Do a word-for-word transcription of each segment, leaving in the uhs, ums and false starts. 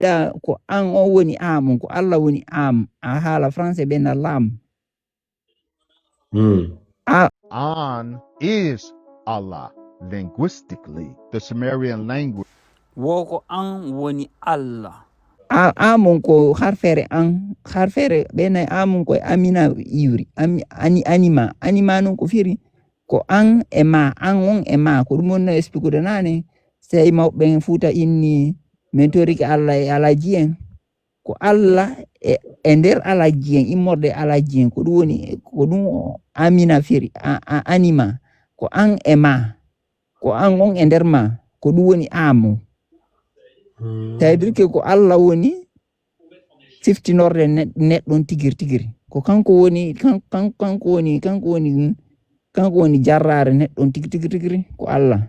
Ɗa ko an on woni am on, ko Allah woni am. A haala français ɓe na lam. Hmm. A An is Allah linguistically the Sumerian language. Wo ko an woni Allah. a amon ko harfere an, harfere ɓe nay amon ko amina iwri ami ani anima anima non ko firi ko an e ma an on e ma ko ɗum wonno expliquede nane. Sey mawɓe ɓen fuuta inni min torike Allah e alaji en ko Allah e, e nder alaji en immorde e alaji en ko ɗum woni ko ɗum o amina firi a, a, anima ko an e ma ko an on e nder ma ko ɗum woni amo. C'est-à-dire que ko Allah woni siftinorde ne- neɗɗon tigiri tigiri ko kanko woni kan- kan- kanko woni kanko woni kanko woni jarraare neɗɗon tigi tigi tigiri ko Allah.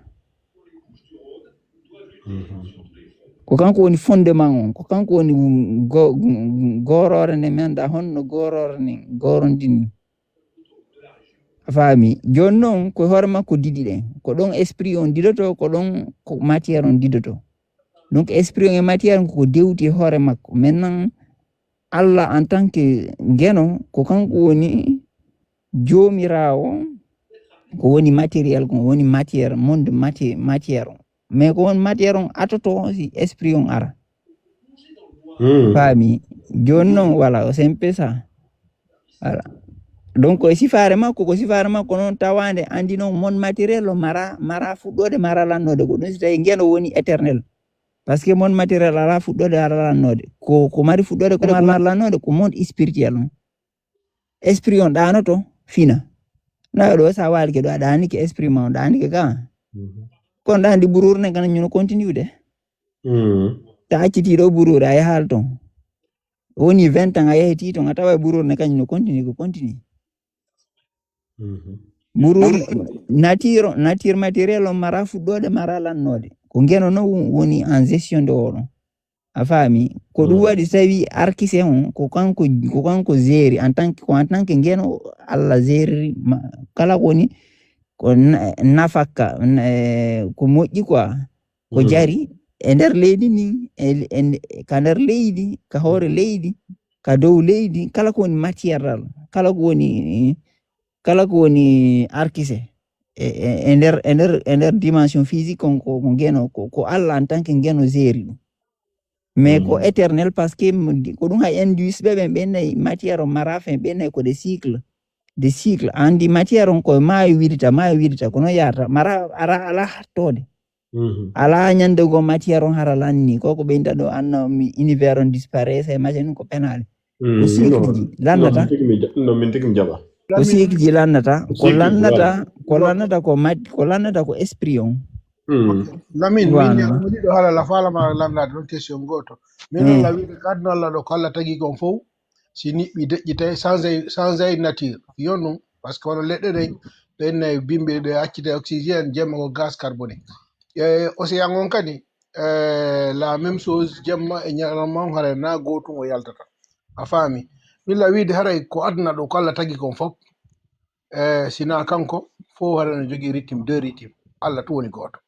Ko kanko woni fondement on ko kanko woni go- goroore nde mi annda honno goroore nde gorondini. A faami? Jooni noon ko hoore makko didi ɗen ko ɗon esprit on didoto ko ɗon ko matière on didoto. Donc esprit on e matière on koko dewti e hoore makko. Maintenant Allah en tant que geno ko kanko woni joomiraawo ko woni matériel ko woni matière monde matière on. Mais ko won matière on atoto si esprit on ara. Hmm. Faami? Jooni noon wala o simple ça. Voilà. Donc e sifaare makko ko sifaare makko noon tawaande andi noon monde matériel o mara mara fuɗɗoode mara lannoode ko ɗum si tawi ngeno woni éternel. Parce que monde matériel ala fuɗɗoode ala lannoode ko ko mari fuɗɗoode ko mari lannoode ko monde spirituel on. Esprit on ɗaanoto fina. Na ɗo sa walike ɗo a ɗaanike esprit ma on ɗaanike ga. Kon ɗaandi buruure nden kana ñuno continuude. Hmm. Ta acciti ɗo buruure a yahaali ton. Woni vingt ans a yahiti ton a tawa buruure nden kañum no continue ko continue. Mhm. Buruure nature nature matériel on mara fuɗɗoode mara lannoode. Ko ngeno no woni en gestion de oɗon. A faami? Ko ɗum waɗi so tawi arkise on ko kanko ko kanko géri en tant que ko en tant que ngeno Allah géri kala ko woni ko nafakka ko moƴƴi quoi. Ko jari e nder leydi ndin e ka nder leydi ka hoore leydi ka dow leydi kala ko woni matière dal kala ko woni kala ko woni arkise e nder e nder e nder dimension physique on ko ngeno ko Allah en tant que ngeno géri ɗum. Mais ko éternel parce que ko ɗum hay induisɓe ɓen ɓen nayi matière o mara fin ɓen nayi ko de cycle de cycle andi matière on koye maayo widita maayo widita kono yarata mara ara ala hattode. Ala ñande goo matière on hara lanni ko ko ɓeyda ɗo anno mi univers on disparaisse e machin ko penale. Ko cycle ji lannata. No min tigi mi jaɓa. Ko cycle ji lannata ko lannata ko lannata ko mat ko lannata ko esprit on. Lamin min ya mo ɗiɗo hala la fala ma lannade ɗon question goto. Min la wiide kadno Allah ɗo ko Allah tagi kon fof. Si niɓɓi deƴƴitay changey changey nature yo ɗum parce que hono leɗɗe ɗen ɓennay bimbi ɗe accita oxygène jemma ko gaz carbonique. E océan on kadi la même chose jemma e ñalawma on haray na gotum o yaltata. A faami? Milla wiide haray ko aduna ɗo ko Allah tagi kon fof. E sina kanko fof haray no jogii rythme deux rythme Allah tu woni gooto.